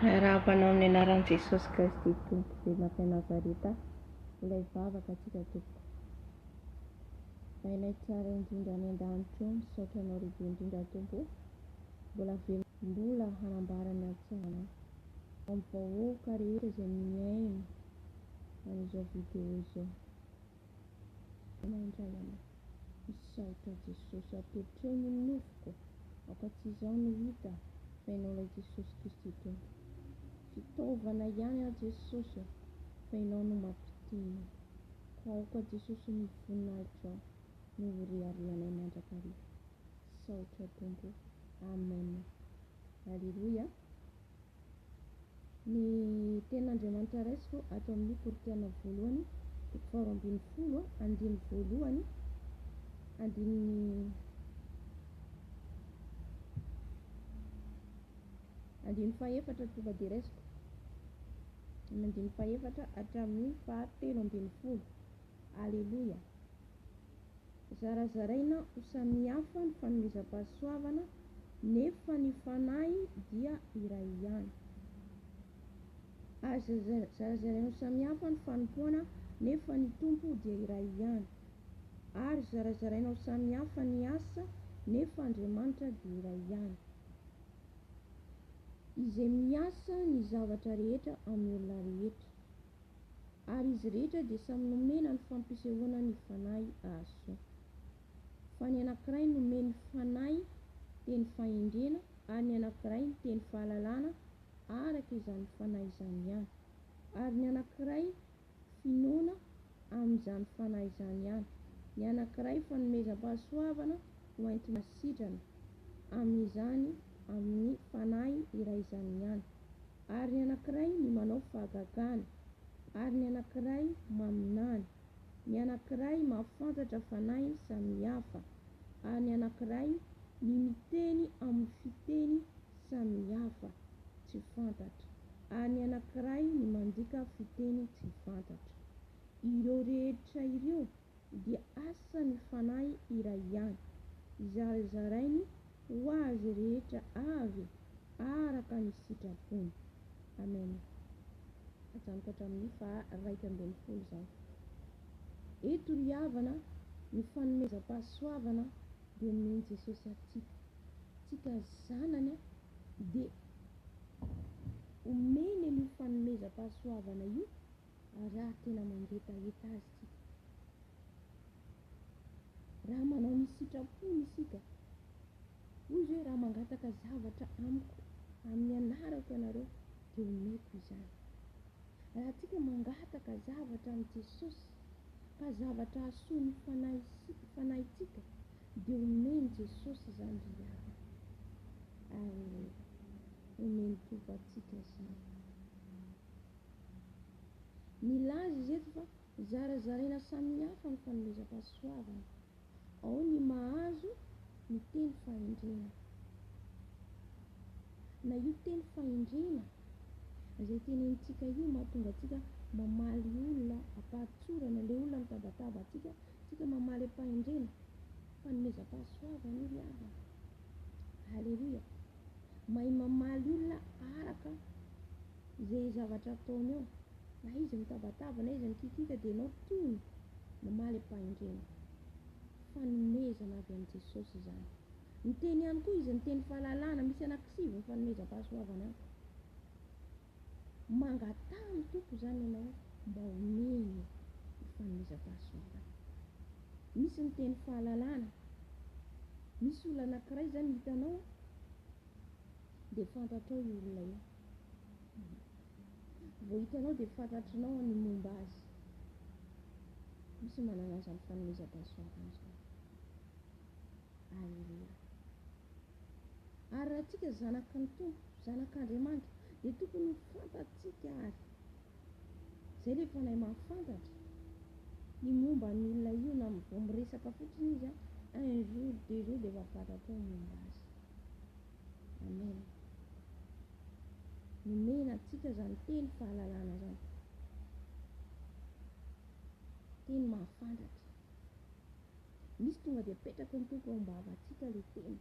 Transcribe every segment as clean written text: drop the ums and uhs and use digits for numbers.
Miarahaba anao amin'ny anaran'i Jesosy Kristy Tompo velona avy any Nazareta Mbola hivavaka antsika tompoko. Rainay tsara indrindra any an-danitra ô, misaotra anao lehibe indrindra Tompo ô, mbola velona mbola hanambara ny hatsaranao amin'ny vahoaka rehetra izay mihaino an'izao video izao. Anao indray ianao. Misaotra Jesosy atolotreo ny nofoko aoka tsy izaho no hita fa ianao ilay Jesosy Kristy Tompo. Fitaovana ihany aho Jesosy ô fa ianao no mampiteny. Koa aoka Jesosy ny voninahitrao no ho reharehanay mandrakariva. Saotra Tompo. Amen. Aleloia. Ny tenin'Andriamanitra raisiko ato amin'ny Korintiana voalohany toko faharoa ambin'ny folo andininy voalohany andininy andininy fahefatra tonga dia raisiko ny andininy fahefatra hatramin'ny fahatelo ambin'ny folo. Aleloia. Zarazaraina ho samihafa ny fanomezam-pahasoavana, nefa ny Fanahy dia iray ihany. Ary zarazaraina ho samihafa ny fanompoana, nefa ny Tompo dia iray ihany. Ary zarazaraina ho samihafa ny asa, nefa Andriamanitra dia iray ihany, Izay miasa ny zavatra rehetra amin'ny olona rehetra. Ary izy rehetra dia samy nomena ny fampisehoana ny Fanahy hahasoa. Fa ny anankiray nomen'ny Fanahy teny fahendrena, ary ny anankiray teny fahalalana araka izany Fanahy izany ihany, ary ny anankiray finoana amin'izany Fanahy izany ihany, ny anankiray fanomezam-pahasoavana ho enti-mahasitrana amin'izany amin'ny Fanahy iray izany ihany. Ary ny anankiray ny manao fahagagana, ary ny anankiray maminany, ny anankiray mahafantatra fanahy samihafa, ary ny anankiray ny miteny amin'ny fiteny samihafa tsy fantatra, ary ny anankiray ny mandika fiteny tsy fantatra. Ireo rehetra ireo dia asan'ny Fanahy iray ihany, zarazarainy ho azy rehetra avy araka ny sitrapony. Amen. Ajanoko hatramin'ny faha 11 izany. Eto ry havana ny fanomezam-pahasoavana dia omen'i Jesosy antsika. Tsika zanany dia omeny an'io fanomezam-pahasoavana io raha tena mangetaheta azy tsika. Raha manao ny sitrapony isika, hoy izy hoe raha mangataka zavatra amiko amin'ny anarako ianareo dia omeko izany. Raha tsika mangataka zavatra amin'i Jesosy ka zavatra hahasoa ny fanahy fanahintsika dia omen'i Jesosy izany ry havana. Ary omen'ny Tompo antsika izany. Nilaza izy eto fa zarazaraina samihafa ny fanomezam-pahasoavana. Ao ny mahazo ny teny fahendrena. Na io teny fahendrena izay tenenintsika io mahatonga antsika mamaly olona am-pahatsorana, ilay olona mitabataba antsika, tsika mamaly am-pahendrena. Fanomezam-pahasoavana io ry havana. Aleloia. Mahay mamaly olona araka izay zavatra ataony eo. Na izy mitabataba na izy mikikiaka dia ianao tony mamaly am-pahendrena. Fanomezana avy amin'i Jesosy izany. Niteny ihany koa izy niteny fahalalana, misy anankisivy ny fanomezam-pahasoavana ato. Mangataha amin'ny Tompo izany ianao mba homeny ny fanomezam-pahasoavana. Misy ny teny fahalalana. Misy olona anankiray izany hitanao dia fantatrao io olona io. Vao hitanao dia fantatrinao ny momba azy. Misy manana an'izany fanomezam-pahasoavana izany. Aleloia. Ary raha tsika zanaky ny Tompo, zanak'Andriamanitra, dia tokony ho fantatsika ary. Izay ilay fanahy mahafantatra ny momba ny olona io na vao miresaka fotsiny izy un jour, deux jours dia efa fantatrao ny momba azy. Amen. Nomena antsika izany teny fahalalana izany. Teny mahafantatra. Misy tonga dia apetraky ny Tompo eo am-bavantsika ilay teny.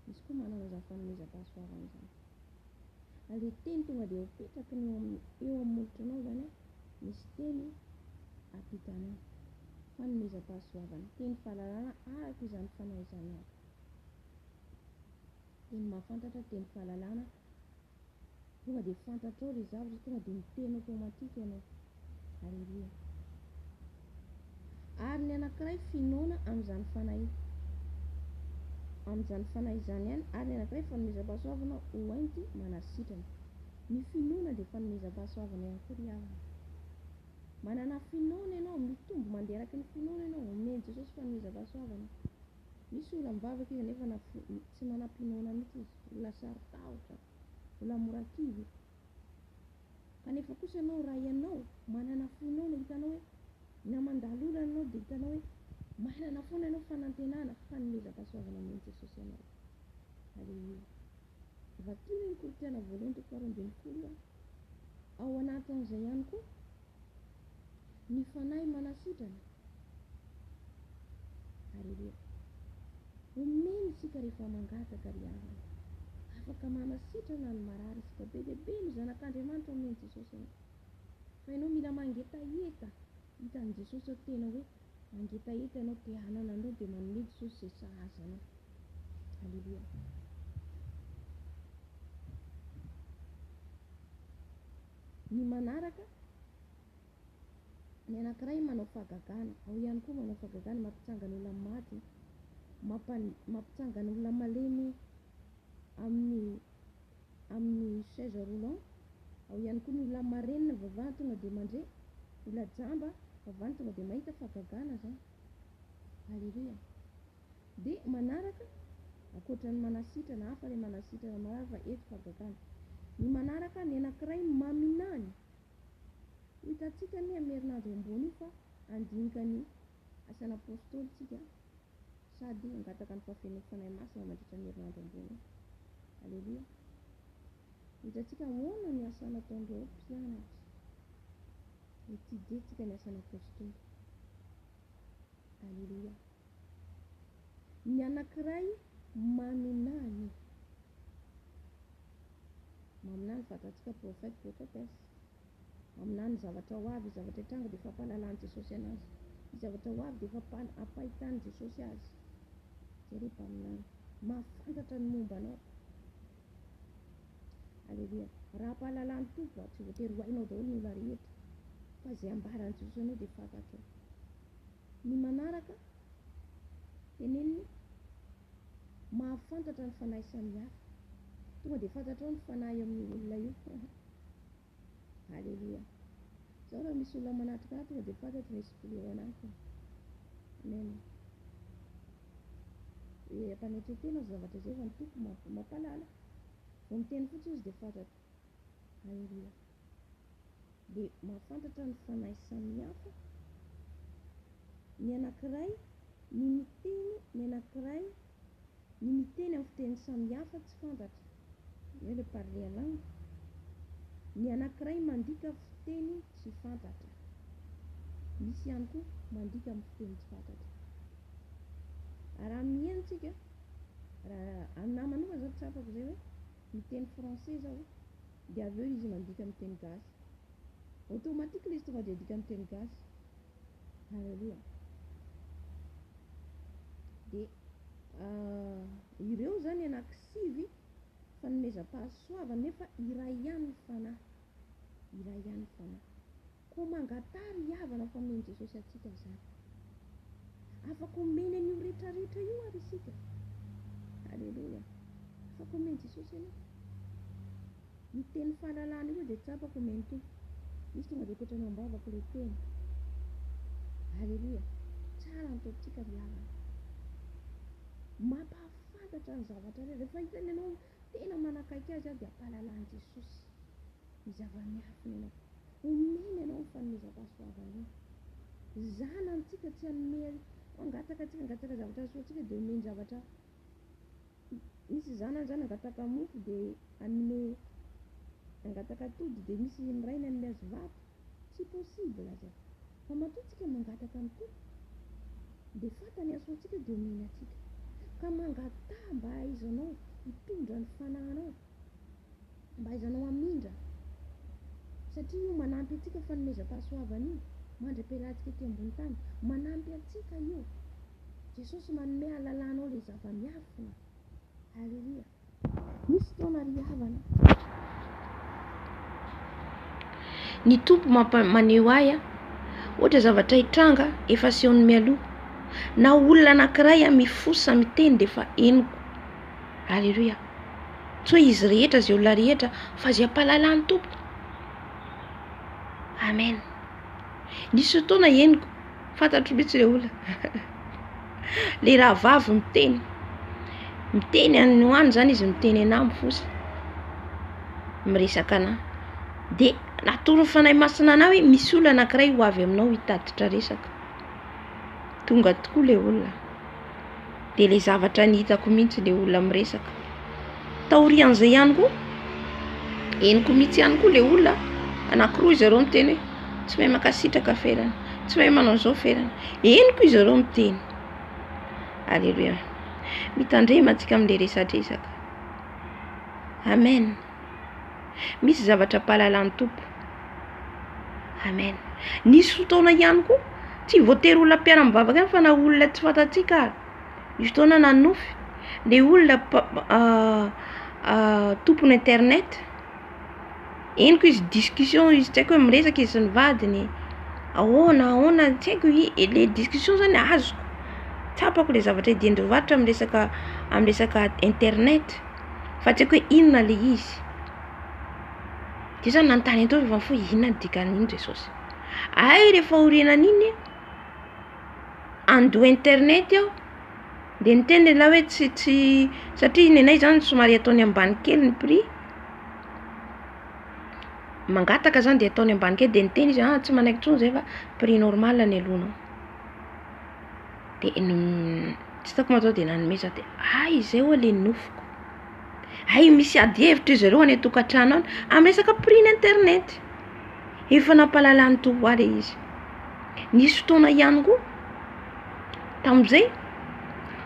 Misy koa manana izany fanomezam-pahasoavana izany. Ary ilay teny tonga dia apetraky ny eo amin'ny eo amin'ny molotranao izany an, misy teny ampitanao. Fanomezam-pahasoavana, teny fahalalana araka izany fanahy izany ihany. Teny mahafantatra, teny fahalalana, tonga dia fantatrao ilay zavatra, tonga dia miteny automatique ianao. Aleloia. Ary ny anankiray finoana amin'izany fanahy amin'izany fanahy izany ihany, ary ny anankiray fanomezam-pahasoavana ho enti manasitrana. Ny finoana dia fanomezam-pahasoavana ihany koa ry havana. Manana finoana ianao, mitombo mandeha araka ny finoana ianao, omen'i Jesosy fanomezam-pahasoavana. Misy olona mivavaka izy nefa na tsy manam-pinoana mihitsy izy, olona saro-tahotra, olona mora kivy. Kanefa kosa ianao raha ianao manana finoana, hitanao hoe na mandalo olana ianao dia hitanao hoe manana foana ianao fanantenana, fanomezam-pahasoavana omen'i Jesosy anao. Aleloia. Vakio ny Korintiana voalohany toko faharoa ambin'ny folo io. Ao anatin'izay ihany koa ny fanahy manasitrana. Aleloia. Omeny isika rehefa mangataka ry havana. Afaka manasitrana ny marary isika. Be dia be ny zanak'Andriamanitra omen'i Jesosy anao. Fa ianao mila mangetaheta. Hitan'i Jesosy ao tena hoe mangetaheta ianao, te hanana anao dia manome Jesosy izay sahaza anao. Aleloia. Ny manaraka, ny anankiray manao fahagagana, ao ihany koa manao fahagagana, mampitsangana olona maty, mampitsangana olona malemy amin'ny amin'ny chaise roulant, ao ihany koa ny olona marenina vavahany tonga dia mandre, olona jamba vavahany tonga dia mahita fahagagana zany. Aleloia. Dia manaraka, ankoatra ny manasitrana, hafa ilay manasitrana marary fa eto fahagagana. Ny manaraka, ny anankiray maminany. Ho hitantsika anie amin'ny herinandro ambony io fa handinika ny asan'Apostoly tsika sady hangataka ny fahafenoan'ny Fanahy Masina mandritra ny herinandro ambony io. Aleloia. Ho hitantsika ahoana ny asa nataon'ireo mpianatra. Étudier-tsika ny asan'Apostoly. Aleloia. Ny anankiray maminany. Maminany fantatsika prophète, prophétesse. Maminany ny zavatra ho avy, ny zavatra hitranga dia efa ampahalalan'i Jesosy anazy. Ny zavatra ho avy dia efa ampahitan'i Jesosy azy. Zay ilay mpaminany. Mahafantatra ny momba anao. Aleloia. Raha ampahalalan'ny Tompo, tsy voatery ho hainao daholo ny olona rehetra. Fa izay ambaran'i Jesosy anao dia fantatrao. Ny manaraka, teneniny, mahafantatra ny fanahy samihafa. Tonga dia fantatrao ny fanahy amin'io olona io. Aleloia. Zao raha misy olona manatrika ahy tonga dia fantatro ny esprit ao anatiny. Amen. Hoe ampanetren-tena izay zavatra izay fa ny Tompo mampahalala. Vao miteny fotsiny izy dia fantatro. Aleloia. Dia mahafantatra ny fanahy samihafa. Ny anankiray, ny miteny, ny anankiray, ny miteny amin'ny fiteny samihafa tsy fantatra. Ny hoe le parler en langue. Ny anankiray mandika fiteny tsy fantatra. Misy ihany koa mandika amin'ny fiteny tsy fantatra. Raha mihaino tsika, raha aminahy manokana zao tsapako izay hoe miteny français zaho dia avy eo izy mandika amin'ny teny gasy. Automatique ilay izy tonga dia adika amin'ny teny gasy. Haleloia. Dia ireo izany anankisivy fanomezam-pahasoavana nefa iray ihany ny fanahy. Iray ihany ny fanahy. Koa mangataha ry havana fa omen'i Jesosy antsika izany. Afaka omeny an'io rehetrarehetra io ary isika. Aleloia. Afaka omen'i Jesosy ianao. Io teny fahalalana io dia tsapako omen'ny Tompo. Misy tonga dia apetrany ao am-bavako ilay teny. Aleloia. Tsara ny Tompontsika ry havana. Mampahafantatra ny zavatra rehetra. Rehefa hitany ianao tena manakaiky azy dia ampahalalan'i Jesosy ny zava-miafina ianao. Omeny anao ny fanomezam-pahasoavana io. Zanany tsika tsy hanome hangataka antsika hangataka zavatra hahasoa antsika dia omeny zavatra misy zanany zany hangataka mofo dia hanome hangataka atody dia misy ny rainy hanome azy vato. Tsy possible zay. Fa matoa tsika mangataka amin'ny Tompo dia fantany hahasoa antsika dia omeny antsika. Ka mangataha mba hahaizanao hitondra ny fanahinao. Mba ahaizanao hamindra. Satria io manampy antsika fanomezam-pahasoavana io, mandra-pialantsika ety ambony tany. Manampy antsika io. Jesosy manome halalanao ilay zava-miafina. Aleloia. Misy fotoana ry havana. Ny Tompo mampa- maneho ahy a, ohatra zavatra hitranga efa asehony mialoha, na olona anankiray a mifosa miteny dia efa henoko. Aleloia. Tsy hoe izy rehetra, izay olona rehetra, fa izay ampahalalan'ny Tompo. Amen. Nisy fotoana henoko, fantatro mihitsy ilay olona. Ilay rahavavy miteny, miteny any ho any izany izy miteny anah mifosa, miresaka anah. Dia natoron'ny Fanahy Masina anah hoe misy olona anankiray ho avy aminao hitatitra resaka. Tonga tokoa ilay olona. Dia ilay zavatra ny hitako mihitsy ilay olona miresaka. Taorian'izay ihany koa, henoko mihitsy ihany koa ilay olona, anankiroa izy ireo miteny hoe tsy mahay mankasitraka Ferana, tsy mahay manao an'izao Ferana. Henoko izy ireo miteny. Aleloia. Mitandrema antsika amin'ilay resadresaka. Amen. Misy zavatra ampahalalan'ny Tompo. Amen. Nisy fotoana ihany koa, tsy voatery olona mpiara-mivavaka ihany fa na olona tsy fantatsika ary. Nisy fotoana nanonofy, le olona tompon'ny internet, henoko izy discussion izy tsy haiko hoe miresaka izy sy ny vadiny, ahoana ahoana tsy haiko le discussion zany azoko, tsapako le zavatra idian-dreo varotra amin'ny resaka amin'ny resaka internet fa tsy haiko hoe inona le izy. Dia zany nanontany an'i Tompo fa inona ny dikan'iny Jesosy? Hay rehefa aorianan'iny handoa internet aho dia niteny lehilahy hoe tsy tsy satria nenay zany somary ataony ambany kely ny prix, mangataka zany dia ataony ambany kely dia niteny izy ah tsy manaiky intsony zay fa prix normal ny alohanao. Dia tsy hitako moa zao dia nanome za dia hay izay ho'a le nofiko. Hay misy ady hevitra izy ireo any an-tokantrano any amin'ny resaka prix ny internet. Efa nampahalalan'ny Tompo ahy ilay izy. Nisy fotoana ihany koa tamin'izay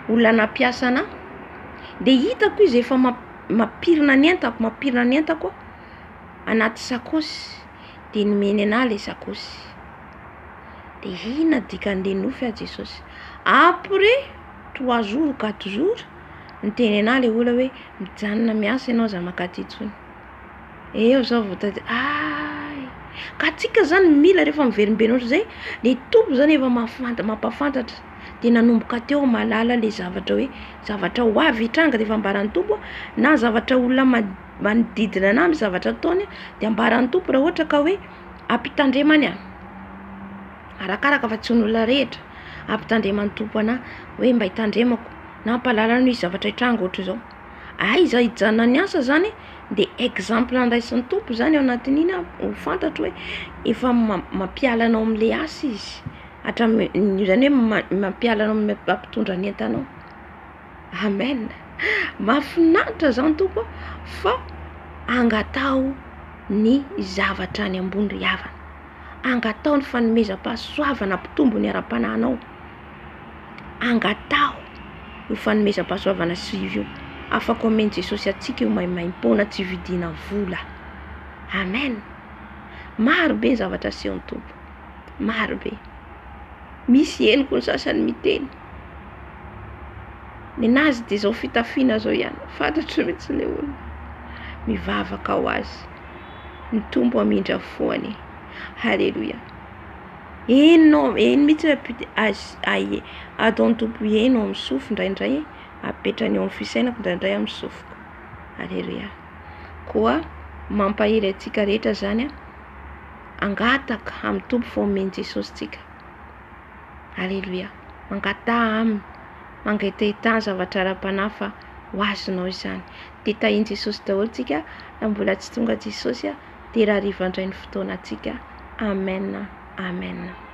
olona nampiasa anah dia hitako izy efa mampirina ny entako, mampirina ny entako anaty sakaosy dia nomeny anah ilay sakaosy. Dia inona dikan'ilay nofy ah Jesosy? Après trois jours ou quatre jours niteny anah ilay olona hoe mijanona miasa ianao aza mankaty intsony. Eo zao vao tady hay! Ka antsika zany mila rehefa miverimberina ohatr'izay, le Tompo zany efa mahafanta- mampahafantatra, de nanomboka teo aho mahalala le zavatra hoe zavatra ho avy hitranga de efa ambaran'ny Tompo na zavatra olona ma- manodidina anahy amin'ny zavatra ataony de ambaran'ny Tompo raha ohatra ka hoe ampitandremany aho, arakaraka fa tsy ny olona rehetra, ampitandreman'ny Tompo anahy hoe mba hitandremako na ampahalalany hoe zavatra hitranga ohatr'izao. Aiza hijanona ny asa zany de exemple andraisin'ny Tompo zany ao anatin'iny aho ho fantatro hoe efa mampiala anao am'le asa izy, hatramy- zany hoe mampiala anao mampitondra ny entanao. Amen! Mahafinaritra zany Tompo a, fa angataho ny zavatra any ambony ry havana, angataho ny fanomezam-pahasoavana hampitombo ny ara-panahinao. Angataho io fanomezam-pahasoavana sivy io. Afaka omen'i Jesosy antsika io maimaimpoana tsy vidiana vola. Amen. Maro be ny zavatra asehon'ny Tompo. Maro be. Misy henoko ny sasany miteny. Nenazy dia izao fitafiana izao ihany. Fantatro mihitsy ilay olona. Mivavaka ho azy. Ny Tompo hamindra fo anie. Haleloia. Heno heno mihitsy hoe ampit- az- ay ataon'ny Tompo heno amin'ny sofy indraindray, apetrany eo amin'ny fisainako indraindray amin'ny sofiko. Aleloia. Koa mampahery antsika rehetra zany an, hangataka amin'ny Tompo fa omen'i Jesosy tsika. Aleloia. Mangataha aminy, mangetahetaha ny zavatra ara-panahy fa ho azonao izany. Dia tahin'i Jesosy daholo tsika, raha mbola tsy tonga Jesosy dia rahariva indray ny fotoanantsika. Amen amen.